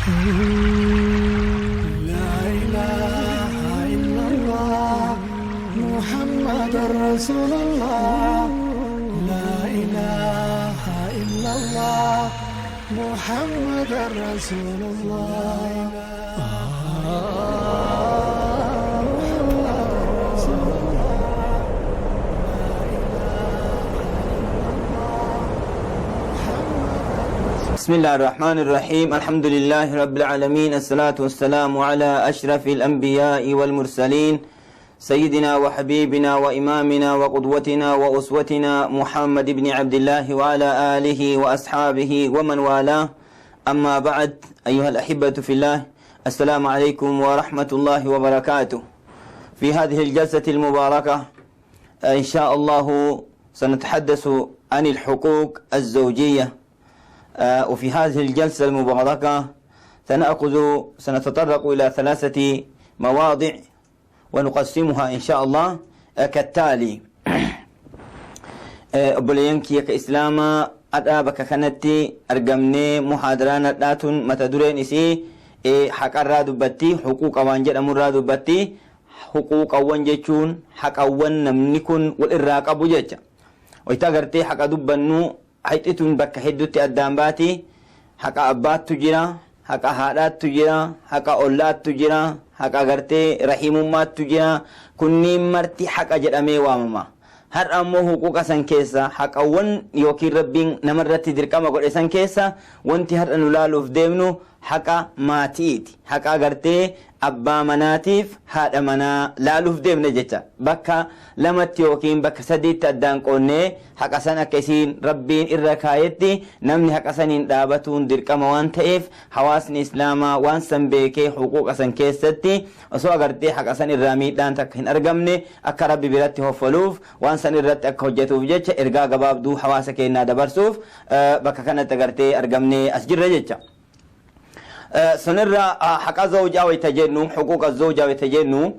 لا إله إلا الله محمد رسول الله. لا إله إلا الله محمد رسول الله. رسول الله. بسم الله الرحمن الرحيم. الحمد لله رب العالمين، الصلاة والسلام على أشرف الأنبياء والمرسلين، سيدنا وحبيبنا وإمامنا وقدوتنا وأسوتنا محمد بن عبد الله وعلى آله وأصحابه ومن والاه. أما بعد، أيها الأحبة في الله، السلام عليكم ورحمة الله وبركاته. في هذه الجلسة المباركة إن شاء الله سنتحدث عن الحقوق الزوجية، وفي هذه الجلسة المباركة سنتطرق إلى ثلاثة مواضع ونقسمها إن شاء الله كالتالي. Obboleeyyan kiyya ka Islaamaa, adhaa bakka kanatti argamnee muhaadaraan adhaatun mata dureen isii haqarraa dubbatti, huquuqa waan jedhamurraa dubbatti. Huquuqawwan jechuun haqawwan namni kun wal irraa qabu jecha. Wayita agartee haqa dubbannu, haqxituun bakka hedduutti addaan baati. Haqa abbaattu jira, haqa haadhaattu jira, haqa ollaattu jira, haqa agartee rahimummaattu jira. Kunniin marti haqa jedhamee waamama. Har'a ammoo huquuqa san keessa, haqawwan yookiin Rabbiin namarratti dirqama godhe san keessa, wanti har'a nu laaluuf deemnu haqa maatiiti. Haqa agartee abbaa manaatiif haadha manaa laaluuf deemna jecha. Bakka lamatti yookiin bakka sadiitti addaan qoonnee, haqa san akka isiin Rabbiin irra kaayetti namni haqa saniin dhaabatuun dirqama waan ta'eef, hawaasni Islaamaa waan san beekee huquuqa san keessatti osoo agartee haqa san irraa miidhaan takka hin argamne akka Rabbi biratti hoffaluuf, waan san irratti akka hojjetuuf jecha, ergaa gabaabduu hawaasa keenyaa dabarsuuf bakka kanatti agartee argamnee as jirra jecha. Sanirra haqa zawjaa wayta jennu, huquuqa zawjaa wayta jennu,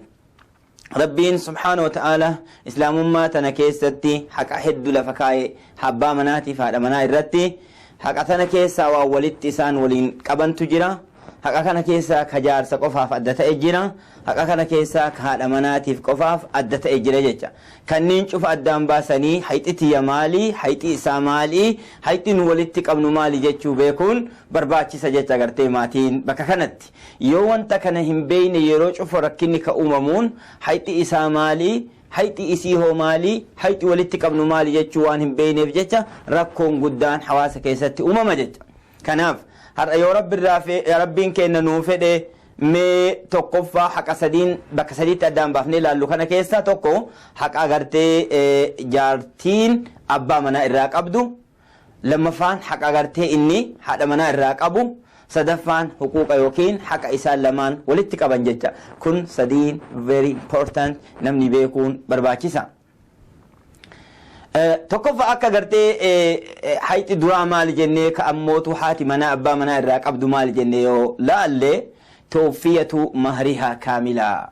Rabbiin subhaana wa ta'ala Islaamummaa tana keessatti haqa hedduu lafa kaa'e abbaa manaatiif haadha manaa irratti. Haqa tana keessaa waan walitti isaan waliin qabantu jira. Haqa kana keessaa ka jaarsa qofaaf adda ta'e jira. Haqa kana keessaa ka haadha manaatiif qofaaf adda ta'e jira jecha. Kanneen cufa addaan baasanii, hayxi tiyya maalii, hayxi isaa maalii, hayxi nu walitti qabnu maali jechuu beekuun barbaachisa jecha agartee maatiin bakka kanatti. Yoo wanta kana hin beekne, yeroo cufa rakkinni ka uumamuun hayxi isaa maalii, hayxi isii hoo maalii, hayxi walitti qabnu maali jechuu waan hin beekneef jecha rakkoon guddaan hawaasa keessatti uumama jecha. Kanaaf har'a yoo Rabbiin kenna nuu fedhe, mee tokkoffaa haqa sadiin bakka sadiitti addaan baafnee ilaallu kana keessaa tokko haqa agartee jaartiin abbaa manaa irraa qabdu, lammaffaan haqa agartee inni haadha manaa irraa qabu, sadaffaan huquuqa yookiin haqa isaan lamaan walitti qaban jecha. Kun sadiin very important, namni beekuun barbaachisa. Tokkoffaa akka agartee hayxi duraa maali jennee, ka ammootu haati manaa abbaa manaa irraa qabdu maali jennee yoo laalle, توفية مهرها كاملا.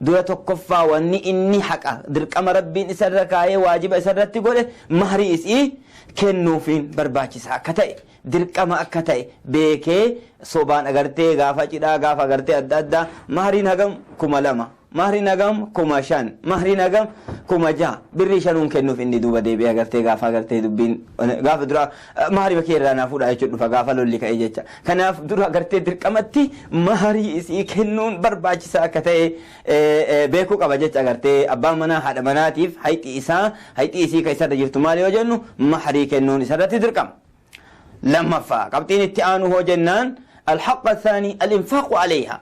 Dura tokkoffaa wanni inni haqa dirqama Rabbiin isarra kaayee waajiba isarratti godhe mahrii isii kennuufiin barbaachisa akka ta'e, dirqama akka ta'e beekee, sobaan agartee gaafa cidhaa, gaafa agartee adda addaa, mahriin hagam, 2000 mahriin, hagam, 5000 mahriin, hagam, 6000, birrii shanuun kennuuf inni duuba deebi'ee agartee gaafa agartee dubbiin gaafa dura mahrii bakee irraa naa fuudha jechuun dhufa gaafa lolli ka'e jecha. Kanaaf dura agartee dirqamatti mahrii isii kennuun barbaachisaa akka ta'e beekuu qaba jecha. Agartee abbaan manaa haadha manaatiif hayxi isaa, hayxi isii ka isarra jirtu maali yoo jennu, mahrii kennuun isarratti dirqama. Lammaffaa qabxiin itti aanu hoo jennaan, الحق الثاني الإنفاق عليها.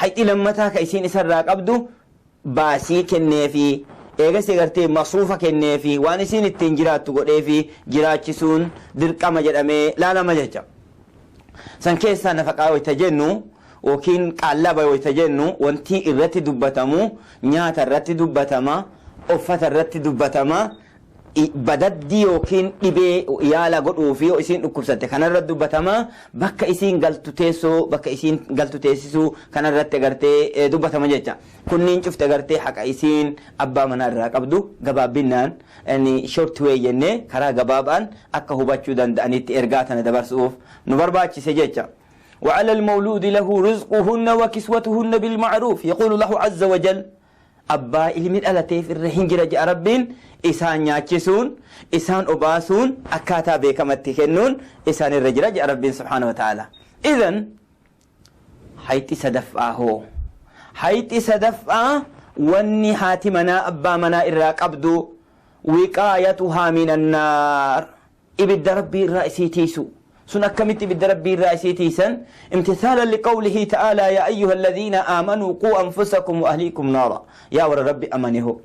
Hayxi lammataa ka isiin isarraa qabdu baasii kenneefi, eegas agartee masruufa kenneefi, waan isiin ittiin jiraattu godheefi jiraachisuun dirqama jedhamee laalama jecha. San keessaa nafaqaa wayta jennu yookiin qaallaba wayta jennu, wanti irratti dubbatamu nyaata irratti dubbatama, uffata irratti dubbatama, badaddii yookiin dhibee yaala godhuu fi yoo isiin dhukkubsatte kanarratti dubbatama, bakka isiin galtu teessoo, bakka isiin galtu teessisuu kanarratti agartee dubbatama jecha. Kunniin cufte agartee haqa isiin abbaa manaa irraa qabdu gabaabbinaan inni short way jennee karaa gabaabaan akka hubachuu danda'anitti ergaa tana dabarsuuf nu barbaachise jecha. وعلى المولود له رزقهن وكسوتهن بالمعروف. يقول الله عز وجل abbaa ilmi dhalateef irra hin jira je'a Rabbiin, isaan nyaachisuun, isaan obaasuun, akkaataa beekamatti kennuun isaan irra jira je'a Rabbiin subhaanahu wa ta'ala. Idan hayxi sadaffaa hoo? Hayxi sadaffaa wanni haati manaa abbaa manaa irraa qabdu wiqaayatuhaa minan naar, ibidda Rabbii irraa isii tiisu. Sun akkamitti ibidda Rabbii irraa isii tiisan? Imtithaalan liqawlihi ta'aalaa yaa ayyuha alladhiina aamanuu quu anfusakum wa ahliikum naara. Yaa warra Rabbi amane hoo,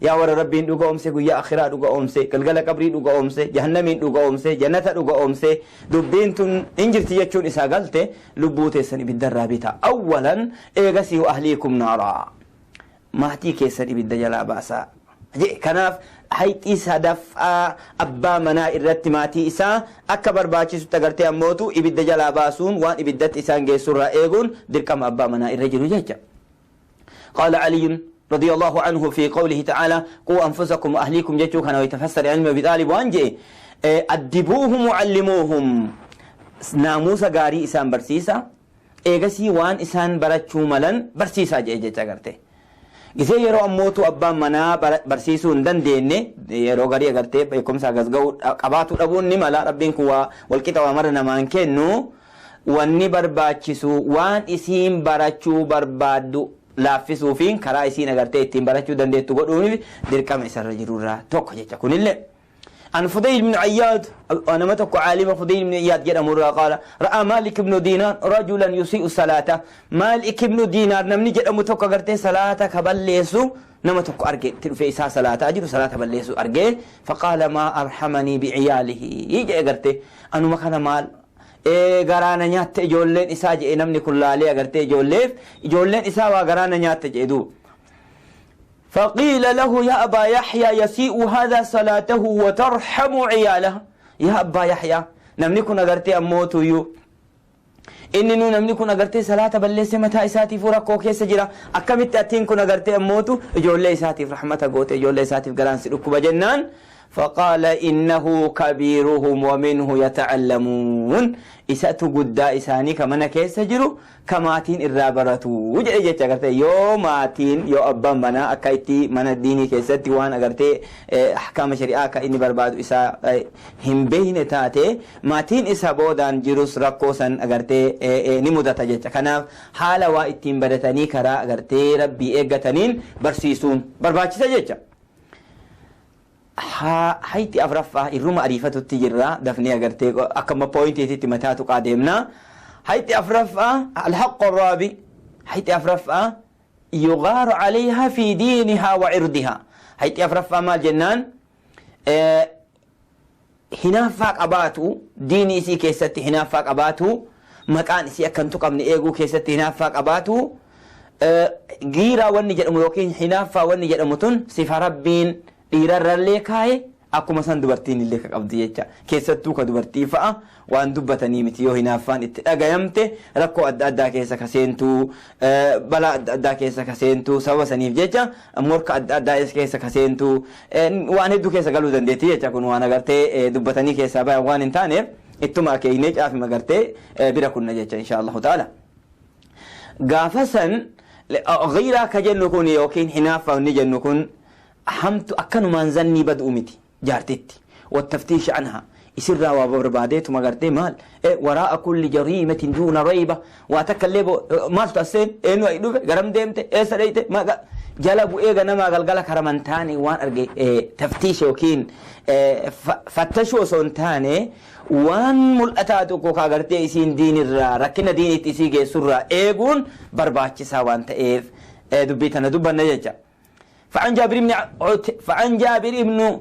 yaa warra Rabbiin dhuga oomse, guyyaa akhiraa dhuga oomse, galgala qabrii dhuga oomse, jahannamiin dhuga oomse, jannata dhuga oomse, dubbiin tun hin jirti jechuun isaa galte, lubbuu teessan ibidda irraa bita awwalan, eegasii wa ahliikum naara, maatii keessan ibidda jalaa baasaa jedhe. Kanaaf hayxii sadaffaa abbaa manaa irratti maatii isaa akka barbaachisutti agartee ammootu ibidda jalaa baasuun, waan ibiddatti isaan geessurraa eeguun dirqama abbaa manaa irra jiru jecha. قال علي رضي الله عنه في قوله تعالى قوا أنفسكم وأهليكم جتشو كان ويتفسر علم أبي طالب وأنجي أدبوهم وعلموهم، naamusa gaarii isaan barsiisa, eegasii waan isaan barachuu malan barsiisaa jedhe jecha garte. Gisee yeroo ammootu abbaan manaa barsiisuu hin dandeenye, yeroo garii agartee beekumsa gas ga'uu qabaatu dhabuun ni mala. Rabbiin kun waa walqixa waa mara namaan kennu. Wanni barbaachisu waan isiin barachuu barbaaddu laaffisuufiin karaa isiin agartee ittiin barachuu dandeettu godhuun dirqama isarra jirurraa tokko jecha kunillee. عن فضيل بن عياض، أنا ما تكو عالم فضيل بن عياض جد قال رأى مالك بن دينار رجلا يسيء صلاته. مالك بن دينار نمني جد أمتوك قرتي صلاة كبليسو نما تكو أرجع في إساء صلاة أجر صلاة بليسو أرجع. فقال ما أرحمني بعياله، يجي قرتي أنو ما كان مال garaana nyaatte ijoolleen isaa jedhe. Namni kun laalee agartee ijoolleef ijoolleen isaa waa garaana nyaatte jedhe duuba. فقيل له يا أبا يحيى يسيء هذا صلاته وترحم عياله. يا أبا يحيى، namni kun agartee ammootu iyyuu inni nu namni kun agartee salaata balleesse, mataa isaatiif rakkoo keessa jira, akkamitti attiin kun agartee ammootu ijoollee isaatiif rahmata goote, ijoollee isaatiif garaan si dhukkuba jennaan, فقال إنه كبيرهم ومنه يتعلمون، isatu guddaa isaanii ka mana keessa jiru, ka maatiin irraa baratu jedhe jecha agartee. Yoo maatiin, yoo abbaan manaa akka itti mana diinii keessatti waan agartee ahkaama shari'aa akka inni barbaadu isaa hin beeyne taate, maatiin isa boodaan jirus rakkoo san agartee ni mudata jecha. Kanaaf haala waa ittiin baratanii karaa agartee Rabbii eeggataniin barsiisuun barbaachisa jecha. Hayti afraffaa, irruma ariifatutti jirra, dafnee agartee akkuma pointiititti mataa tuqaa deemna. Hayti afraffaa، الحق الرابع، hayti afraffaa يغار عليها في دينها وعرضها. Hayti afraffaa maal jennaan, hinaaffaa qabaatu diinii isii keessatti, hinaaffaa qabaatu maqaan isii akka hin tuqamne eeguu keessatti, hinaaffaa qabaatu. Giiraa wanni jedhamu yookiin hinaaffaa wanni jedhamu tun sifa Rabbiin dhiirarrallee kaaye, akkuma san dubartiin illee ka qabdi jecha. Keessattuu ka dubartii fa'a waan dubbatanii miti. Yoo hinaaffaan itti dhagayamte rakkoo adda addaa keessa ka seentuu, balaa adda addaa keessa ka seentuu, sababa saniif jecha morka adda addaa keessa ka seentuu, waan hedduu keessa galuu dandeetti jecha. Kun waan agartee dubbatanii keessaa bayan waan hin taaneef ittuma akeeynee caafima agartee bira kunna jecha insha Allahu ta'ala. Gaafa san ghiiraa ka jennu kun yookiin hinaaffaa inni jennu kun hamtu akkanumaan zannii baduu miti jaartitti. والتفتيش عنها، isirraa waa barbaadeetuma gartee maal وراء كل جريمة دون ريبة waa takka illee maaltu asseen, eenyu ay dhufe, garam deemte, eessa dheyte, jala bu'ee ganamaa galgala karaman taane waan arge taftiisha yookiin fattashuu osoo hin taane, waan mul'ataa tokko ka agartee isiin diinirraa rakkina diinitti isii geessurraa eeguun barbaachisaa waan ta'eef dubbii tana dubbanna jecha. فعن جابر بن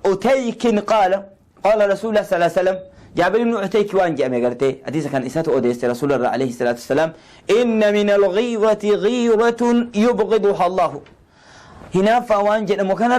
أتيك قال قال رسول الله صلى الله عليه وسلم. جابر بن عتيك وان جاء مغرتي حديث كان إساته أوديس رسول الله عليه الصلاة والسلام إن من الغيرة غيرة يبغضها الله. هنا فوان جاء مكان.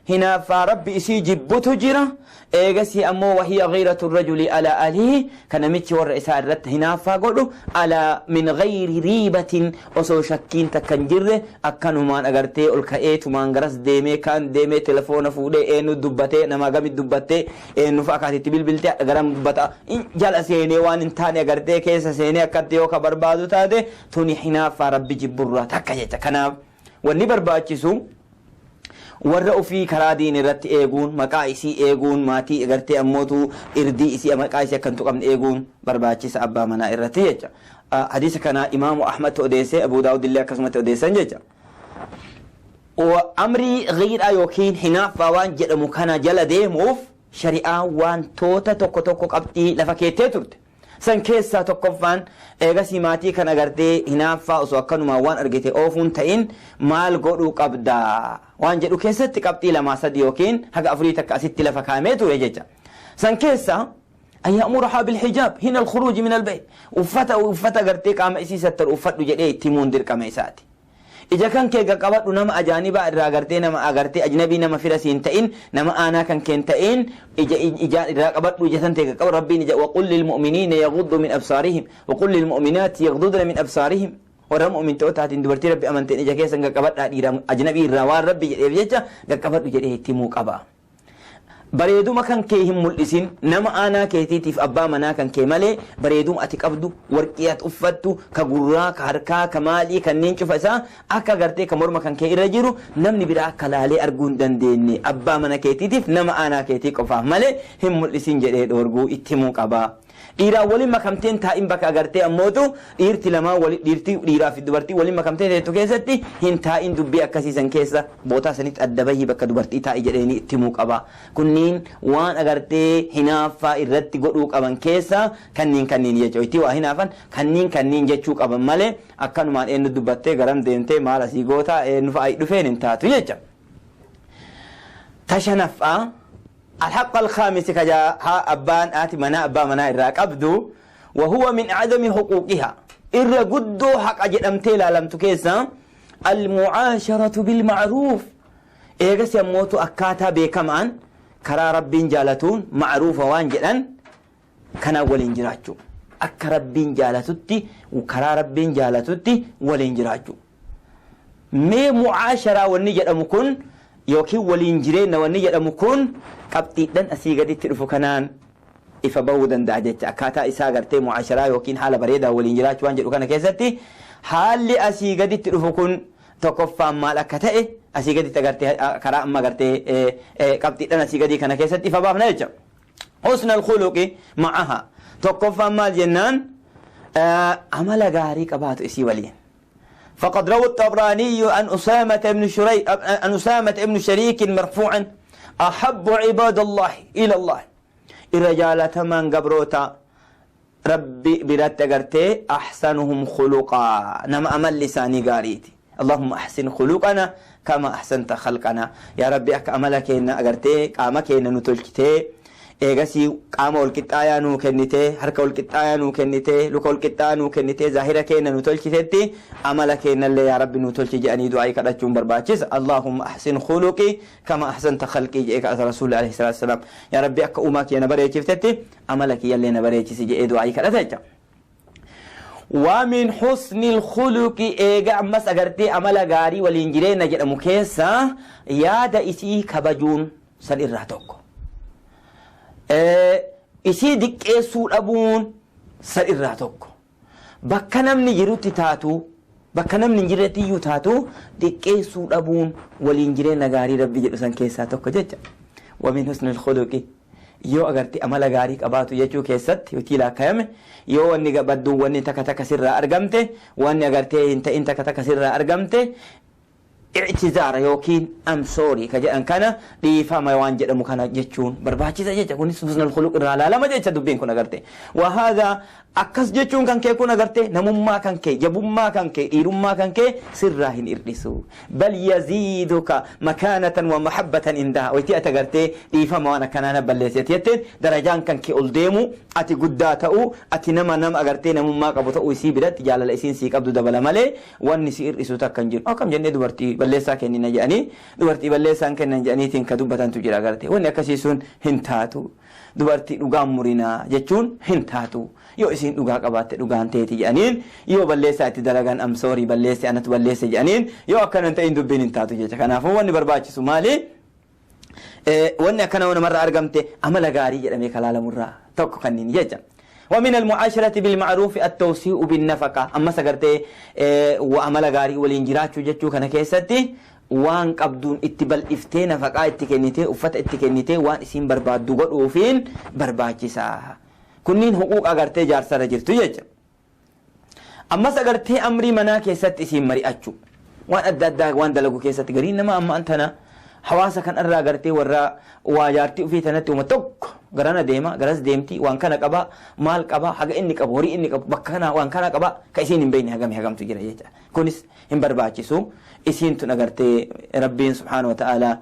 Hinaaffaa Rabbi isii jibbutu jira. Eegasii ammoo wahiya ghiiratu rajuli alaa ahlihi, ka namichi warra isaa irratti hinaaffaa godhu, alaa min ghayri riibatin, osoo shakkiin takka hin jirre, akkanumaan agartee ol ka'eetumaan garas deemee kaan deemee telefoona fuudhee eenyu dubbatee, nama gamit dubbattee, eenyu fa'a kaatitti bilbiltee, garam dubbata, jala seenee waan hin taane agartee keessa seenee akkatti yoo ka barbaadu taate, tuni hinaaffaa Rabbi jibburraa takka jecha. Kanaaf wanni barbaachisu warra ufii karaa diin irratti eeguun, maqaa isii eeguun, maatii agartee ammootu irdii isii, maqaa isii akka hin tuqamne eeguun barbaachisa abbaa manaa irratti jecha. Hadiisa kana Imaamu Ahmad odeesse, Abu Daawud illee akkasumatti odeessan jecha. Amrii ghiiraa yookiin hinaaffaa waan jedhamu kana jala deemuuf shari'aan wantoota tokko tokko qabxii lafa keettee turte. San keessaa tokkoffaan, eegasii maatii kan agartee hinaaffaa osoo akkanumaan waan argite oofuun ta'in maal godhuu qabda waan jedhu keessatti qabxii lamaa sadi yookiin haga afurii takka asitti lafa kaa'amee ture jecha. San keessa an ya'murahaa bilhijaab hina alkhuruuji min albayt, uffata agartee qaama isii sattaru uffadhu jedhee itti himuun dirqama isaati. Ija kan kee qaqqabadhu, nama ajaanibaa irraa agartee, nama agartee ajnabii, nama fira siin ta'in, nama aanaa kan keen ta'in ija ijaan irraa qabadhu, ija tan ta'e qaqqabu. Rabbiin ija, waqul lilmu'miniina yaghuddu min absaarihim waqul lilmu'minaati yaghdudna min absaarihim, warra mu'mintootaatiin dubartii Rabbi amanteen ija keessan qaqqabadhaa dhiira ajnabii irraa waan Rabbi jedheef jecha qaqqabadhu jedhee itti himuu qaba. Bareeduma kan kee hin mul'isin nama aanaa keetiitiif abbaa manaa kan kee malee. Bareeduma ati qabdu, warqii ati uffattu, ka gurraa, ka harkaa, ka maalii, kanneen cufa isaa akka agartee ka morma kan kee irra jiru namni biraa akka laalee arguu hin dandeenye abbaa mana keetiitiif nama aanaa keetii qofaaf malee hin mul'isin jedhee dhoorguu itti himuu qaba. Dhiiraan waliin makamteen taa'in, bakka agartee ammootu dhiirti lamaan wali, dhiirti dhiiraa fi dubartii waliin makamtee teettu keessatti hin taa'in. Dubbii akkasiisan keessa bootaa sanitti adda bahii bakka dubartii taa'i jedheeni itti himuu qaba. Kunniin waan agartee hinaaffaa irratti godhuu qaban keessa kanneen jechuudha. Itti waa hinaafan kanneen jechuu qaban malee akkanumaan eenyu dubbattee, garam deemtee, maal asii gootaa, eenyu fa'a dhufeen hin taatu jecha. Tashanaffaa, الحق الخامس كجا ها أبان آتي منا أبا منا إرى قبدو، وهو من أعظم حقوقها، إرى قدو حق أجدمتي لا لم تكيسا، المعاشرة بالمعروف. إيغس يموتو أكاتا بكمان كرا ربين جالتون معروفة وان جدن كان ولين جراچو، أكا ربين جالتوتي وكرا ربين جالتوتي ولين جراچو. Mee mucaasharaa wanni jedhamu kun yookiin waliin jireenya wanni jedhamu kun qabxiidhaan asii gaditti dhufu kanaan ifa bahuu danda'a jecha. Akkaataa isaa gartee mucaasharaa yookiin haala bareedaa waliin jiraachuu waan jedhu kana keessatti haalli asii gaditti dhufu kun tokkoffaan maal akka ta'e asii gaditti agartee karaa amma agartee qabxiidhaan asii gadii kana keessatti ifa baafna jecha. حسن الخلق معها, tokkoffaan maal jennaan, amala gaarii qabaatu isii waliin. فقد روى الطبراني عن أسامة بن شريك مرفوعا: أحب عباد الله إلى الله، الرجال تمان قبروتا ربي برات أغرتي، أحسنهم خلقا، نما أمل لساني غاريتي. اللهم أحسن خلقنا كما أحسنت خلقنا. يا ربي أك أملك إن أغرتي قامك إن نتولكتي، eegasii qaama wal qixxaayaa nuu kennitee, harka wal qixxaayaa nuu kennitee, luka wal qixxaayaa nuu kennitee, zaahira keenya nu tolchitetti amala keenyallee yaa Rabbi nuu tolchi jedhanii du'aa kadhachuun barbaachisa. اللهم أحسن خلقي كما أحسنت خلقي jedhee kadhata Rasuulli عليه الصلاة والسلام. Yaa Rabbi, akka uumaa kiyya na bareechiftetti amala kiyyallee na bareechisi jedhee du'aa kadhata jecha. ومن حسن الخلق, eega ammas agartee amala gaarii waliin jireenya jedhamu keessa yaada isii kabajuun san irraa tokko. Isii diqqeessuu dhabuun san irraa tokko. Bakka namni jirutti taatu, bakka namni hin jirretti iyyuu taatu, diqqeessuu dhabuun waliin jireenya gaarii Rabbi jedhu san keessaa tokko jecha. ومن حسن الخلق, yoo agartee amala gaarii qabaatu jechuu keessatti yotii laakkayame, yoo wanni badduun wanni takka takka sirraa argamte, wanni agartee hin ta'in takka takka sirraa argamte, i'tizaara yookiin "I'm sorry" ka jedhan kana, dhiifama waan jedhamu kana jechuun barbaachisa jecha. Kunis حسن الخلق irraa laalama jecha dubbiin kun agarte. وهذا Akkas jechuun kan kee kun agartee namummaa kan kee, jabummaa kan kee, dhiirummaa kan kee sirraa hin hir'isu. Bal yaziiduka makaanatan wa mahabbatan indaha. Waytii ati agartee dhiifama waan akkanaa na balleessite jetteen darajaan kan kee ol deemu, ati guddaa ta'uu, ati nama nama agartee namummaa qabu ta'uu isii biratti jaalala isiin sii qabdu dabala malee wanni si hir'isu takka hin jiru. Akkam jennee dubartii balleessaa kennina jedhanii, dubartii balleessaan kennan jedhaniitiin ka dubbatantu jira agartee. Wanni akkasii sun hin taatu. Dubartii dhugaan murinaa jechuun hin taatu. Yoo isiin dhugaa qabaatte dhugaan teeti jedhaniin, yoo balleessaa itti dalagan am sorry, balleesse, anatu balleesse jedhaniin, yoo akkana hin ta'in dubbiin hin taatu jecha. Kanaafuu wanni barbaachisu maali? Wanni akkana namarraa argamte amala gaarii jedhamee kalaalamurraa tokko kanniin jecha. ومن المعاشرة بالمعروف التوسيع بالنفقة. أما سقرتي وأمل غاري ولين جراچو جچو kana keessatti waan qabduun itti bal'iftee, nafaqaa itti kennitee, uffata itti kennitee, waan isiin barbaaddu godhuufiin barbaachisaa. Kunniin huquuqa agartee jaarsarra jirtu jecha. Ammas agartee amrii manaa keessatti isiin mari'achuu. Waan adda addaa waan dalagu keessatti gariin nama amma antana hawaasa kan irraa agartee warra waa jaartii ofii tanatti uma tokko garana deema, garas deemti, waan kana qaba, maal qaba, haga inni qabu, horii inni qabu, bakka kana waan kana qaba, ka isiin hin beekne hagami hagamtu jira jecha. Kunis hin barbaachisu. Isiin tun agartee Rabbiin subhaanahu wa ta'ala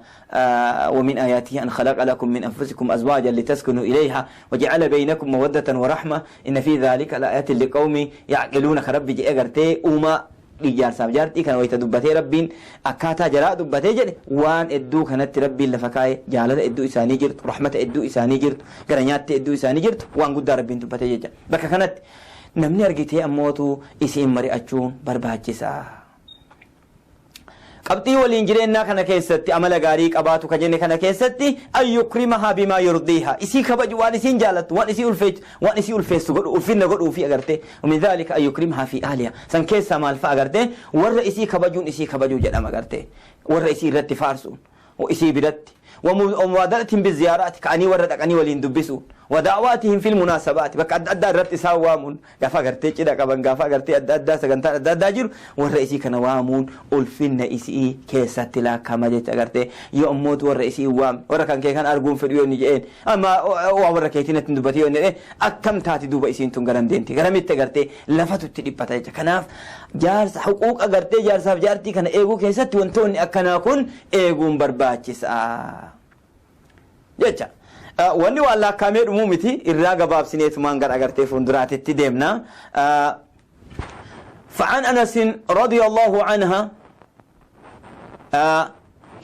ومن آياته أن خلق لكم من أنفسكم أزواجا لتسكنوا إليها وجعل بينكم مودة ورحمة إن في ذلك لآيات لقوم يعقلون. ربي جاء agartee uumaa ijaarsaaf jaartii kana wayita dubbatee, Rabbiin akkaataa jaraa dubbatee jedhe, waan hedduu kanatti Rabbiin lafa kaa'e, jaalala hedduu isaanii jirtu, rahmata hedduu isaanii jirtu, gara nyaatte hedduu isaanii jirtu, waan guddaa Rabbiin dubbatee jecha. Bakka kanatti namni argitee ammootu isiin mari'achuun barbaachisaa. Qabxii waliin jireenyaa kana keessatti amala gaarii qabaatu ka jenne kana keessatti أن يكرمها بما يرضيها, isii kabaju, waan isiin jaalattu, waan isii ulfeessu, waan isii ulfeessu godhu, ulfinna godhuu fi agartee. ومن ذلك أن يكرمها في أهلها. San keessaa maal fa'a agartee? Warra isii kabajuun isii kabajuu jedhama agartee, warra isii irratti faarsuun, isii biratti ومبادرتهم بالزيارات, ka'anii warra dhaqanii waliin dubbisuun, ودعواتهم في المناسبات, bakka adda addaa irratti isaan waamuun, gaafa agartee cidha qaban, gaafa agartee adda addaa sagantaan adda addaa jiru, warra isii kana waamuun ulfinna isii keessatti laakkama jecha agartee. Yoo ammootu warra isii waam, warra kan kee kan arguun fedhu yoo inni jedheen, amma waa warra keetiin natti dubbatee yoo inni jedheen, akkam taati duuba isiin tun? Garam deemti? Garamitti agartee lafatu itti dhiphata jecha. Kanaaf jaarsa huquuqa agartee jaarsaaf jaartii kana eeguu keessatti wantoonni akkanaa kun eeguun barbaachisaa jecha. Wanni waan lakkaa'amee dhumuu miti, irraa gabaabsineetumaan gara agartee fuulduraatitti deemna. فعن أنس رضي الله عنها,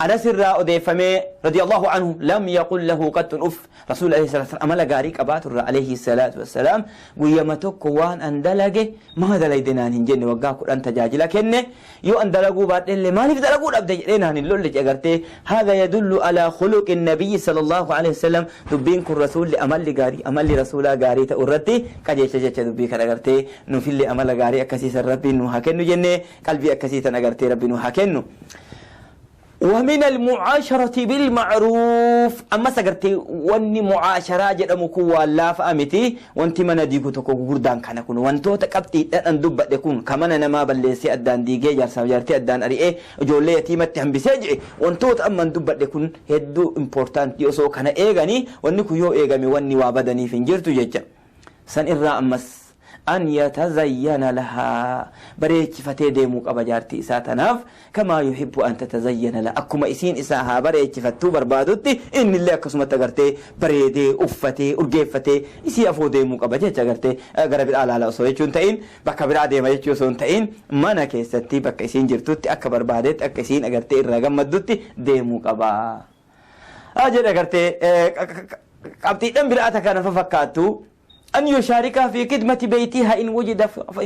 أنس irraa odeeffamee رضي الله عنه لم يقل له قط أف. رسول الله صلى الله عليه وسلم amala gaarii qabaatu irraa عليه الصلاة والسلام guyyama tokko waan an dalage maa dalayde naan hin jenne. Waggaa 10 tajaajila kenne, yoo an dalaguu baadhellee maaliif dalaguu dhabde jedhee naan hin lolle agartee. هذا يدل على خلق النبي صلى الله عليه وسلم. Dubbiin kun rasuulli amalli gaarii, amalli rasuulaa gaarii ta'u irratti qajeelcha jecha. Dubbii kan agartee nufillee amala gaarii akkasiisan Rabbiin nu haa kennu jennee, qalbii akkasiisan agartee Rabbi nu haa kennu. ومن المعاشرة بالمعروف, أما سقرتي wanni mucaasharaa jedhamu kun waan laafa miti. Wanti mana diigu tokko gurguddaan kana kun, wantoota qabxiidhaan dubbadhe kun, ka mana namaa balleessee addaan diigee, jaarsaaf jaartii addaan ari'ee, ijoollee yatiimatti hambisee jedhe, wantoota amman dubbadhe kun hedduu important. Osoo kana eeganii, wanni kun yoo eegame, wanni waa badaniif hin jirtu jecha. San irraa ammas أن يتزين لها, bareechifatee deemuu qaba jaartii isaa tanaaf, كما يحب أن تتزين له, akkuma isiin isaa haa bareechifattuu barbaadutti innillee akkasumatti agartee bareedee, uffatee, urgeeffatee isii afoo deemuu qaba jecha agartee. Gara biraa laala osoo jechuun ta'in, bakka biraa deema jechuu osoo hin ta'in, mana keessatti bakka isiin jirtutti akka barbaadetti, akka isiin agartee irraa gammaddutti deemuu qaba. Jedhe agartee. Qabxiidhaan biraa kana fa fakkaattu أن يشاركها في خدمة بيتها إن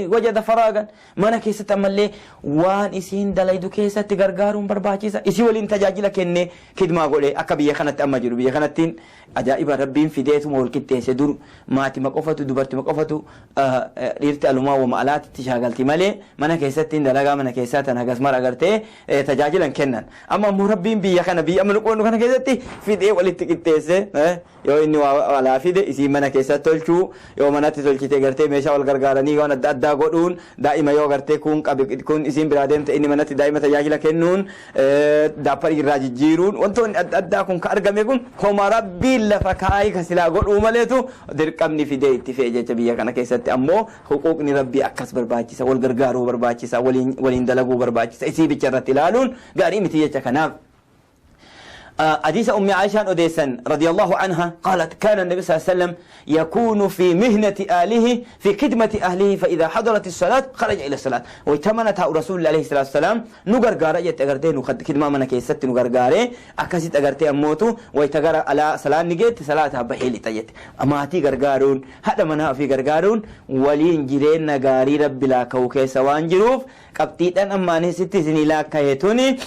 وجد فراغا. Mana keessatti ammallee waan isiin dalaydu keessatti gargaaruun barbaachisa. Isii waliin tajaajila kennee kidmaa godhe, akka biyya kanatti amma jiru. Biyya kanattiin ajaa'iba, Rabbiin fideetuma wal qixxeesse. Dur maatima qofatu, dubartima qofatu, dhiirti alumaa wama alaatitti shaagalti malee mana keessatti dalagaa mana keessaa tan hagas mara agartee tajaajilan kennan. Amma ammoo Rabbiin biyya kana, biyya amma nuqoonnu kana keessatti fidee walitti qixxeesse. Yoo inni waa alaa fide, isiin mana keessatti tolchuu. Yoo manatti tolchite gartee meeshaa wal gargaaranii waan adda addaa godhuun, daa'ima yoo gartee kun qabe, kun isiin biraa deemte, inni manatti daa'ima tajaajila kennuun, diaper irraa jijjiiruun, wantoonni adda addaa kun ka argame kun homa Rabbiin lafa kaayii ka silaa godhuu maleetu dirqamni fidee itti fe'e jecha. Biyya kana keessatti ammoo huquuqni Rabbii akkas barbaachisa, wal gargaaruu barbaachisa, waliin dalaguu barbaachisa. Isii bicha irratti ilaaluun gaarii miti jecha. Kanaaf حديث أم عائشة أديسا رضي الله عنها قالت: كان النبي صلى الله عليه وسلم يكون في مهنة أهله، في خدمة أهله، فإذا حضرت الصلاة خرج إلى الصلاة. ويتمنى رسول الله عليه الصلاة والسلام nu gargaara jette agartee, nu khidmaa mana keessatti nu gargaaree akkasitti agartee ammootu wayita alaa salaanni geetti salaataa bahee lixa jette. Maatii gargaaruun, haadha manaa ofii gargaaruun waliin jireenya gaarii Rabbi laaka'u keessa waan jiruuf, qabxiidhaan ammaanisitti isinii laakkaa'e tuni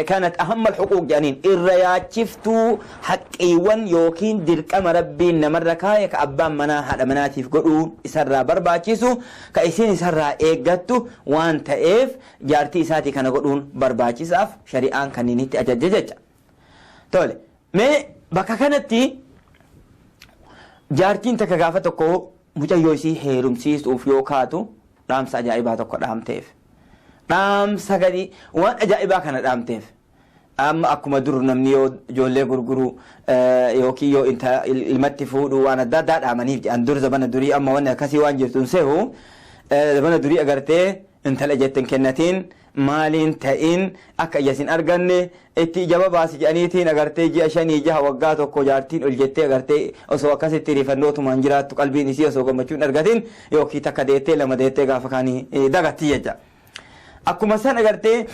كانت أهم الحقوق جانين الرياتشفتو حقيوان يوكين درقم ربي نمر كاية كأبان منا هذا مناتيف قدو إسرى برباچيسو كإسين إسرى إيقاتو وان تأيف جارتي إساتي كان قدون برباچيساف شريعان كنينيتي أجججج. تولي مي بكا كانتي jaartiin takka gaafa tokko mucayyoo isii heerumsiisuuf yoo kaatu dhaamsa ajaa'ibaa tokko dhaamteef. Dhaamsa gadi waan ajaa'ibaa kana dhaamteef. Amma akkuma dur namni yoo ijoollee gurguru yookiin yoo ilmatti fuudhu waan adda addaa dhaamaniif jedhan dur, zamana durii. Amma wanni akkasii waan jirtu hin sehu. Zamana durii agartee intala jetten kennatiin maaliin ta'in akka ija sin arganne itti ijaba baasi jedhaniitiin agartee ji'a 5, 6, waggaa tokko jaartiin ol jettee agartee osoo akkasitti rifannootumaan jiraattu, qalbiin isii osoo gammachuu hin argatin, yookiin takka deettee, lama deettee gaafa kaanii dagatti jecha. Akkuma san agartee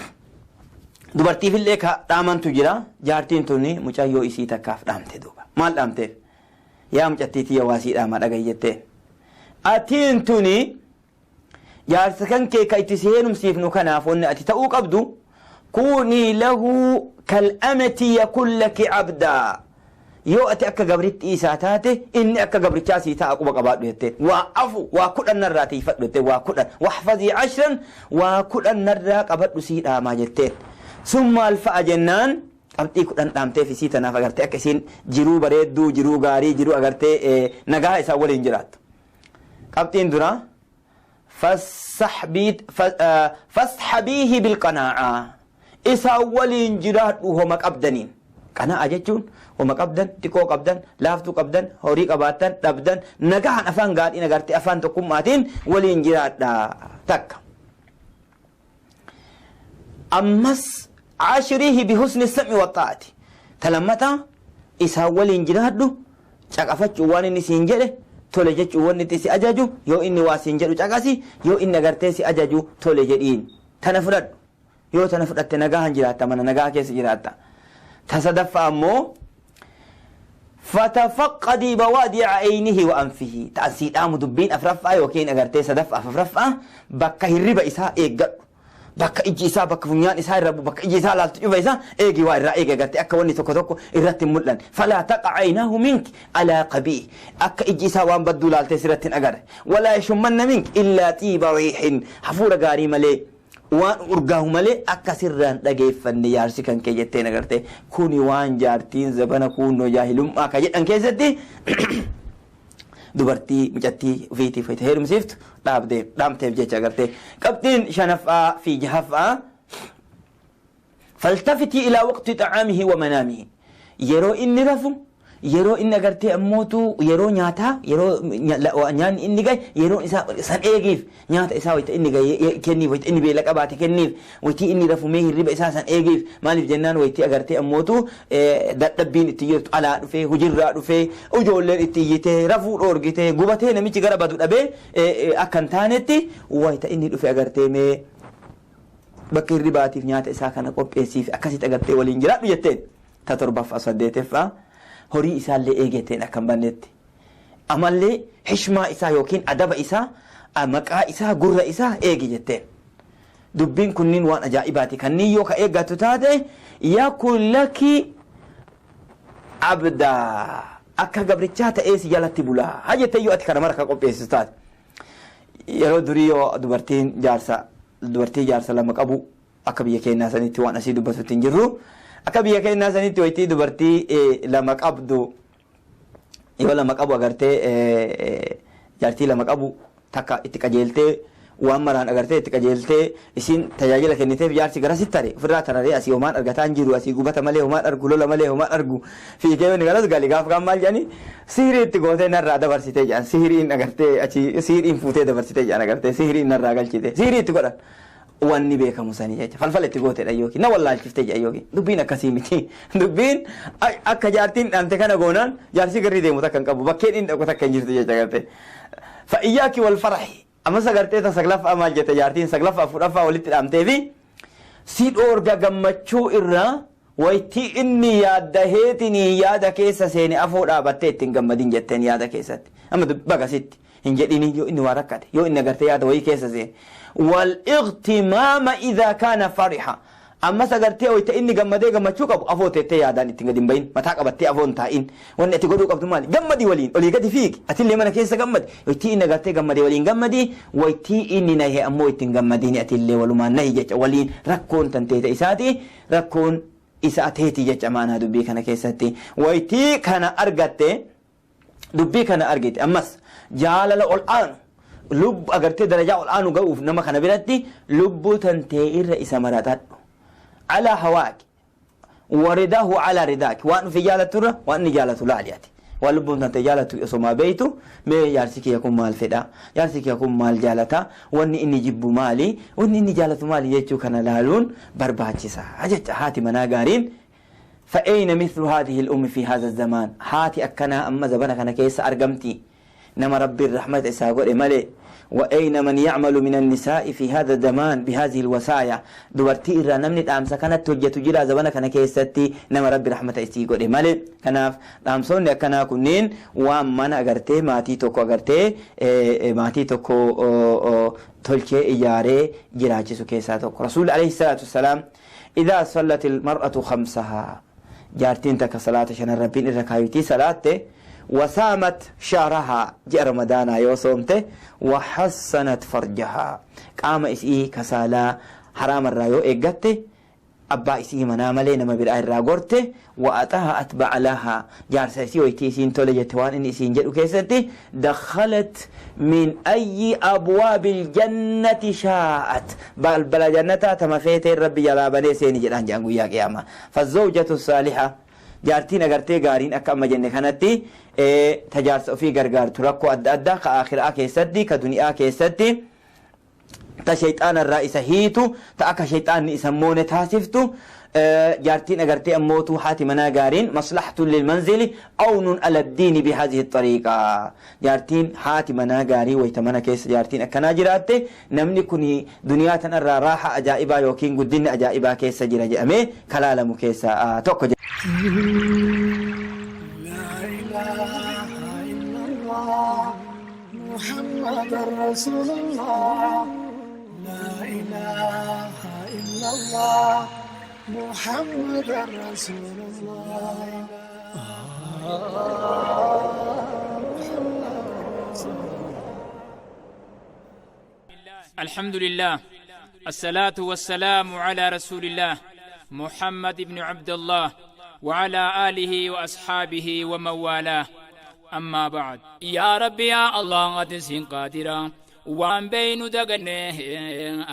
dubartiifillee ka dhaamantu jira. Jaartiin tuni mucayyoo isii takkaaf dhaamte duuba. Maal dhaamteef? Yaa mucattii tiyya, waasii dhaamaa dhagahi jetteen. Atiin tuni jaarsa kan kee ka itti si heerumsiifnu kanaaf wanni ati ta'uu qabdu: كوني له كالأمة يكن لك عبدا. Yoo ati akka gabritti isaa taate, inni akka gabrichaa sii ta'a, quba qabaadhu jetteen. Waa afu, waa 10 narraa tiifadhu jetteen. Waa 10, واحفظي عشرا, waa 10 narraa qabadhu sii dhaamaa jetteen. Sun maal fa'a jennaan, qabxii 10 dhaamteef isii tanaaf agartee akka isiin jiruu bareedduu, jiruu gaarii, jiruu agartee nagaa isaa waliin jiraattu. Qabxiin dura: فاصحبيه بالقناعة. Isaa waliin jiraadhu homa qabdaniin. Qanaa'a jechuun homa qabdan, xiqqoo qabdan, laaftuu qabdan, horii qabaattan, dhabdan, nagahan afaan gaadhiin agartee afaan tokkummaatiin waliin jiraadha takka. Ammas عاشريه بحسن السمع والطاعة. Talammata isaa waliin jiraadhu caqafachuu, waan inni siin jedhe tole jechuu, wanni itti si ajaju, yoo inni waa siin jedhu caqasi, yoo inni agartee si ajaju tole jedhiin, tana fudhadhu. Yoo tana fudhatte nagahan jiraatta, mana nagaa keessa jiraatta. Ta sadaffaa ammoo: فتفقدي بوادع عينه وأنفه. Ta'an sii dhaamu dubbiin afraffaa yookiin agartee sadaffaa afraffaa, bakka hirriba isaa eeggadhu, bakka ijji isaa, bakka funyaan isaa irra, bakka ijji isaa laaltu cufa isaa eegi, waa irraa eegi agartee akka wanni tokko tokko irratti hin mul'an. فلا تقع عيناه منك على قبيح. Akka ijji isaa waan badduu laaltee sirratti hin agarre. ولا يشمن منك إلا طيب ريح. Hafuura gaarii malee, waan urgaahu malee akka sirraan dhageeffanne jaarsi kan kee jetteen agartee. Kuni waan jaartiin zabana kunnoo jaahilummaa ka jedhan keessatti dubartii mucattii ofiitiif wayita heerumsiiftu dhaabdee dhaamteef jecha agartee. Qabxiin shanaffaa fi jahaffaa: فالتفتي إلى وقت طعامه ومنامه. Yeroo inni rafu, yeroo inni agartee ammootu yeroo nyaataa, yeroo nyaanni inni gahe, yeroo isaa san eegiif. Nyaata isaa wayita inni gahe kenniif, wayita inni beela qabaate kenniif, wayitii inni rafu mee hirriba isaa san eegiif. Maaliif jennaan, wayitii agartee ammootu dadhabbiin itti jirtu, alaa dhufee, hujirraa dhufee, ijoolleen itti iyyitee rafuu dhoorgitee, gubatee namichi gara badu dhabee akka hin taanetti, wayita inni dhufe agartee mee bakka hirribaatiif nyaata isaa kana qopheessiif, akkasitti agartee waliin jiraadhu jetteen. Ta torbaffaa saddeeteffaa: horii isaallee eegetteen akka hin bannetti. Amallee hishmaa isaa yookiin adaba isaa, maqaa isaa, gurra isaa eegi jetteen. Dubbiin kunniin waan ajaa'ibaati. Kanniin yoo ka eeggattu taate يكن لك عبدا, akka gabrichaa ta'ee si jalatti bulaa haa jettee yoo ati kana mara ka qopheessitu taate. Yeroo durii yoo dubartiin jaarsa, dubartii jaarsa lama qabu, akka biyya keenyaa sanitti waan asii dubbatutti hin jirru. Akka biyya keenyaa sanitti wayitii dubartii lama qabdu Yoo lama qabu agartee jaartii lama qabu takka itti qajeeltee waan maraan agartee itti qajeeltee isiin tajaajila kenniteef jaarsi garasitti tare ofirraa tararee asii homaan argataa hin jiru asii gubata malee homaan argu lola malee homaan argu fiigee inni garas gali gaaf kaan maal jedhani sihirii itti gootee narraa dabarsitee jedhan sihiriin agartee achi sihiriin fuutee dabarsitee jedhan agartee sihiriin narraa galchite sihirii itti godhan wanni beekamu sanii jecha falfala itti gootedha yookiin na wallaalchiftee jedha yookiin dubbiin akkasii miti dubbiin akka jaartiin dhamte kana goonaan jaarsi garri deemu takka hin qabu bakkeen inni dhaqu takka hin jirtu jecha gartee fa'iyyaaki wal farahi ammas agartee ta saglaffaa maal jette jaartiin saglaffaa fudhaffaa walitti dhaamtee fi si dhoorga gammachuu irraa waytii inni yaaddaheetinii yaada keessa seene afoo dhaabattee ittiin gammadin jetteen yaada keessatti amma baga sitti hin jedhini yoo inni waa rakkate yoo inni agartee yaada wayii keessa seene wal ightimaama idhaa kaana fariha ammas agartee wayta inni gammadee gammachuu qabu afoo teettee yaadaan ittiin gadi hin bahin mataa qabattee afoo hin taa'in wanni ati godhuu qabdu maali gammadi waliin olii gadi fiigi atillee mana keessa gammadi waytii inni agartee gammadee waliin gammadi waytii inni nahe ammoo ittiin gammadini atillee walumaan nahi jecha waliin rakkoon tanteeta isaati rakkoon isa teeti jecha maanaa dubbii kana keessatti waytii kana argatte dubbii kana argite ammas jaalala ol aanu lubbu agartee darajaa ol aanu ga'uuf nama kana biratti lubbuu tantee irra isa maratadhu alaa hawaaki waridaahu alaa ridaaki waan ofii jaalattu irra waan inni jaalatu laali ati waan lubbuun tantee jaalattu osomaa beeytu mee jaarsi kiyya kun maal fedha jaarsi kiyya kun maal jaalata wanni inni jibbu maali wanni inni jaalatu maali jechuu kana laaluun barbaachisa jecha haati manaa gaariin. فأين مثل هذه الأم في هذا الزمان haati akkanaa amma zabana kana keessa argamti nama ربي الرحمة isaa godhe malee. وأين من يعمل من النساء في هذا الزمان بهذه الوصايا dubartii irraa namni dhaamsa kanatti hojjetu jira zabana kana keessatti nama rabbi rahmata isii godhe malee. Kanaaf dhaamsonni akkanaa kunniin waan mana agartee maatii tokko agartee maatii tokko tolchee ijaaree jiraachisu keessaa tokko. Rasuulli عليه الصلاة والسلام إذا صلت المرأة خمسها jaartiin takka salaata shanan rabbiin irra kaayutii salaatte وصامت شهرها ji'a ramadaanaa yoo soomte وحصنت فرجها qaama isii kasaalaa haraamarraa yoo eeggatte abbaa isii manaa malee nama biraa irraa gorte وأطاعت بعلها jaarsa isii waytii isiin tole jette waan inni isiin jedhu keessatti دخلت من أي أبواب الجنة شاءت balbala jannataa tama feeteen rabbi jalaa banee seeni jedhaan jedhan guyyaa qiyaamaa. فالزوجة الصالحة jaartiin agartee gaariin akka amma jenne kanatti tajaarsa ofii gargaartu rakkoo adda addaa ka akhiraa keessatti ka duniyaa keessatti ta shayxaana irraa isa hiitu ta akka shayxaanni isa moone taasiftu jaartiin agartee ammootu haati manaa gaariin مصلحة للمنزل عون على الدين بهذه الطريقة jaartiin haati manaa gaarii wayta mana keessa jaartiin akkanaa jiraatte namni kun duniyaa tanarraa raaxa ajaa'ibaa yookiin guddinni ajaa'ibaa keessa jira jedhamee kalaalamu keessa tokko. لا إله إلا الله محمد رسول الله لا إله إلا الله محمد رسول الله محمد رسول الله. الحمد لله الصلاة والسلام على رسول الله محمد بن عبد الله وعلى آله وأصحابه ومن والاه أما بعد يا ربي يا الله ati قادرا waan beynu daganne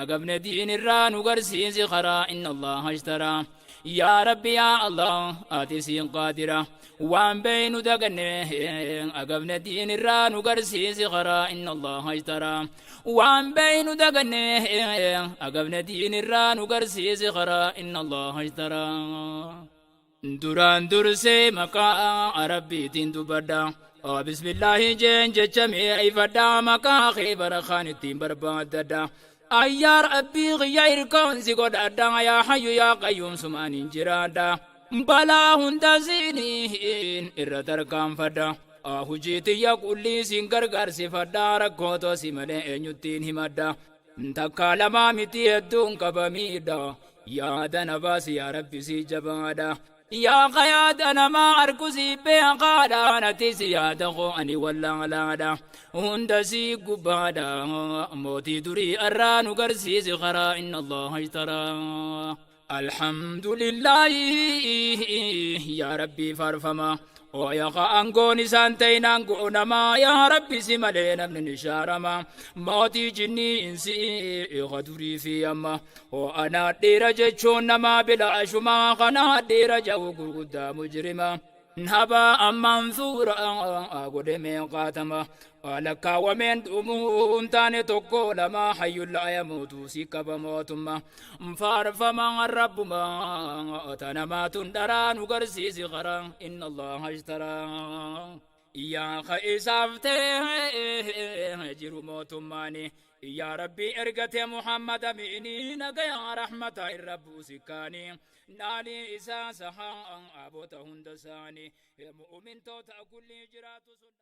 agabne diin irraa nu garsiisi karaa إن الله اشترى يا ربي يا الله ati siin qaadira waan beynu daganne agabne diin irraa nu garsiisi karaa إن الله اشترى waan beynu daganne agabne diin irraa nu garsiisi karaa إن الله اشترى duraan dursee maqaa rabbiitiin dubbadha. بسم الله jeen jecha mi'eeffadha maqaa kee barakaan ittiin barbaaddadha. Ayyaa rabbii qiyya hirkoon si godhadha يا حي يا قيوم sumaaniin jiraadha. Balaa hunda siiniin irra tarkaanfadha. Hujii tiyya qullii siin gargaarsifadha rakkootoo si malee eenyuttiin himadha. Takka lamaa miti hedduun qabamiidha. Yaada na baasi yaa rabbi si jabaadha. Yaa qayaada namaa arku si beekaadha natti si yaada koo ani wallaalaadha. Hunda si gubbaadha mootii durii arraa nu garsiisi karaa إن الله اشترى. الحمد لله يا ربي faarfama. Yaqa aangoon isaan ta'in aangoo namaa, yaa Rabbi si malee namni ni shaarama. Mootii jinnii insi eega durii fi amma. Anaa dhiira jechuun namaa bilaashumaa, kanaa dhiira ja'u gurguddaa mujrima. Nabaa ammaan suura godhe meeqaatama. Lakkaawwameen dhumuun taane tokko lama, hayyulla ayamuutu si qaba mootummaa. Faarfamaa rabbuma tanamaatun dharaa nu garsiisi karaa, inna Allaha ishtaraa. Yaa ka isaaf ta'e jiru mootummaani. Yaa Rabbi ergate Muhammad amiini, nagaya rahmata irra buusikkaani. Naalii isaa sahaa aboota hunda isaanii mu'umintoota kulli jiraatu sun.